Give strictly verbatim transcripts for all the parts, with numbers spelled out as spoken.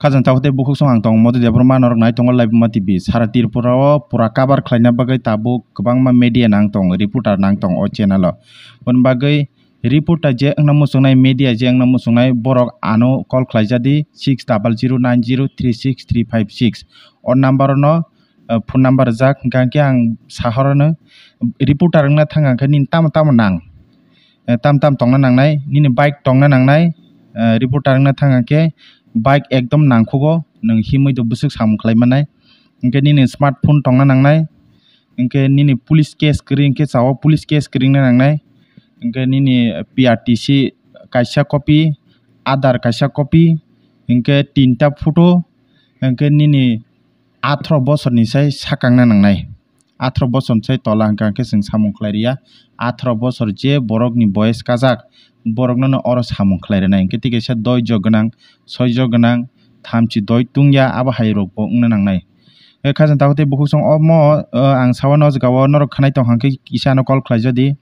Khajang tabuk tei bukhuk song ang tongo Madhu Debbarma, norok nai tongo Laibuma T V. Sara Tripura o pura cover khlaina bagwi tabuk kwbangma media nang tongo, reporter nang tongo o channel o. Boni bagwi reporter je wngna muchungnai, media je wngna muchungnai, borok ano call khlaijadi six double zero nine zero three six three five six. O number no, eh, phone number rijak, hwnkha khe ang sahorano reporter wngna thang khe nini tamo tamo nang. Eh, tam tam tongna nangnai, nini bike tongna nangnai, eh, reporter wngna thang khe bike ekdom nangkhugo, nwng himwi do bwswk samung khlai mannai. Hwnkhe nini smartphone tongna nangnai, hwnkhe nini police case kwrwi hwnkhe chao, police case kwrwngna nangnai, hwnkhe nini P R T C kaisa copy, Aadhaar kaisa copy, hwnkhe tinta photo, hwnkhe nini atharo bosorni sai sakangna nangnai. Atharo bosor sai tola hwnkha khe chwng samung khlai rwya. Atharo bosor je borokni boyes kajak, borokno no oro samung khlai rwnai. Hwnkhe tei kaisa doijo gwnang, soijo gwnang, thamchi doi tungya, abo hai rok bo wngna nangnai. E, khajang tabuk tei bukhuk song omo, eh, ang sawano o jaga o norok khanai tong hwnkhe kisa no call khlaijadi.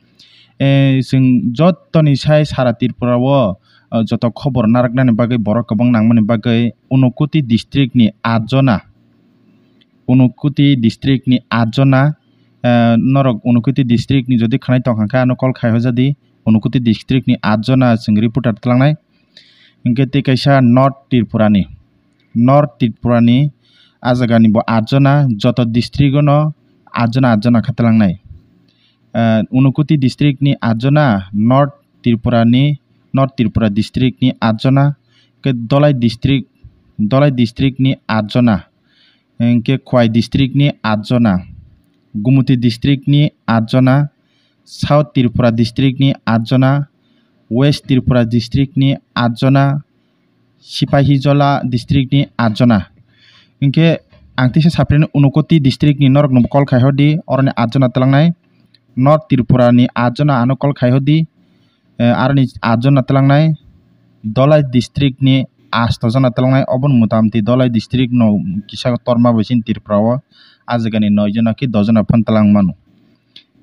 Eh, chwng jotoni sai sara Tripura o, eh, joto khobor narwknani bagwi borok kwbang nangmani bagwi Unakoti district ni atjona, Unakoti district ni atjona, eh, norok Unakoti district ni jodi khanai tong hwnkha ano call khai hojadi, Unakoti district ni atjona chwng reporter twlangnai. Hwnkhe tei kaisa North Tripura ni, North Tripura ni ah jaga ni bo atjona, joto district o no atjona atjona khe twlangnai. Eh, Unakoti district ni atjona, North Tripura ni, North Tripura district ni atjona, hwnkhe Dholai district, Dholai district ni atjona, hwnkhe Khowai district ni atjona, Gumoti district ni atjona, South Tripura district ni atjona, West Tripura district ni atjona, Sipahijola district ni atjona. Hwnkhe ang teisa sapre Unakoti district ni norok no call khai hodi, oroni atjona twlangnai. North Tripura ni atjona ano call khai hodi. Eh, aroni atjona twlangnai. Dholai district ni asto jona twlangnai. Oboni motamoti Dholai district no kisa torma bai chini Tripura o. Ah jaga ni noi jona khe do jona phano twlang mano.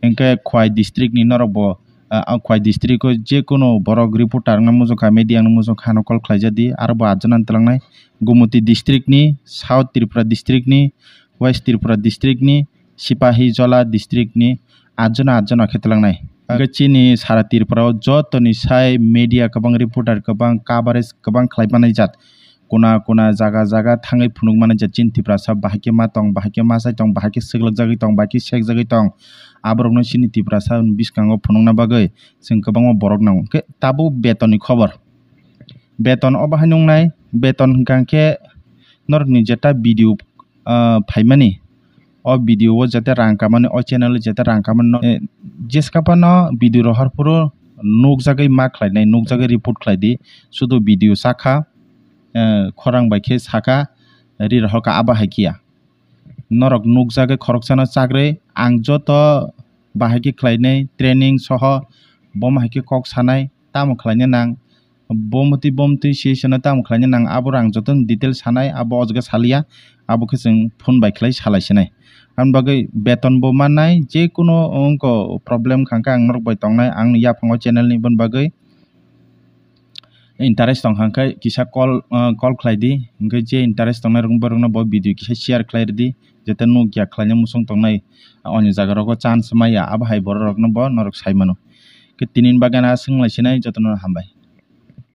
Hwnkhe Khowai district ni norok bo, ah, ah, Khowai district o je kunu borok reporter wngna muchungkha, media wngna muchungkha, ano call khlaijadi, aro bo atjona twlangnai. Gumoti district ni, South Tripura district ni, West Tripura district ni, Sipahijola district ni atjona atjona khe twlangnai. Hwnkhe chini sara Tripura o jotoni sai media kwbang, reporter kwbang, coverage kwbang khlai manai jat. Kuna kuna jaga jaga thangwi phunuk mani je chini Tiprasa bahai khe ma tong, bahai khe ma sai tong, bahai khe swklwk jagwi tong, bahai khe sek jagwi tong. Aborokno chini Tiprasa bwskango phunukna bagwi chwng kwbangma borok nango. Khe tabuk beton ni khobor. Beton obo hai nungnai, beton hwnkha khe norokni jeta video, ah, phaimani. O video o jete rang kamani, o channel o jete rang kamani no, eh, jeska phano video rohor phuru nukjagwi ma khlainai, nukjagwi report khlai di, sudu video sakha, eh, khorang bai khe sakha, ri rohor kha abo hai khiya. Norok nukjagwi khoroksano chagrwi, ang joto bahai khe khlainai, training soho, bomo hai khe kok sanai, tamo khlaina nang, bomtwi bomtwi session o tamo khlaina nang, abo rang jotono detail sanai, abo o jaga saliya, abo khe chwng phone bai khlai salai sinai. Aboni bagwi beton bo mannai, je kuno wngkha problem khangkhe ang norok bai tongnai, ang yaphango channel ni boni bagwi interest tong kha khe kisa call, ah, call khlai di, hwnkhe je interest tongnai rok borokno bo video kisa share khlai rwdi, jete nukya khlaina muchung tongnai, ah, oni jaga rogo chance maya, abo hai borok rokno bo norok sai mano. Khe tini bagwi na swng lai sinai, jotono hambai.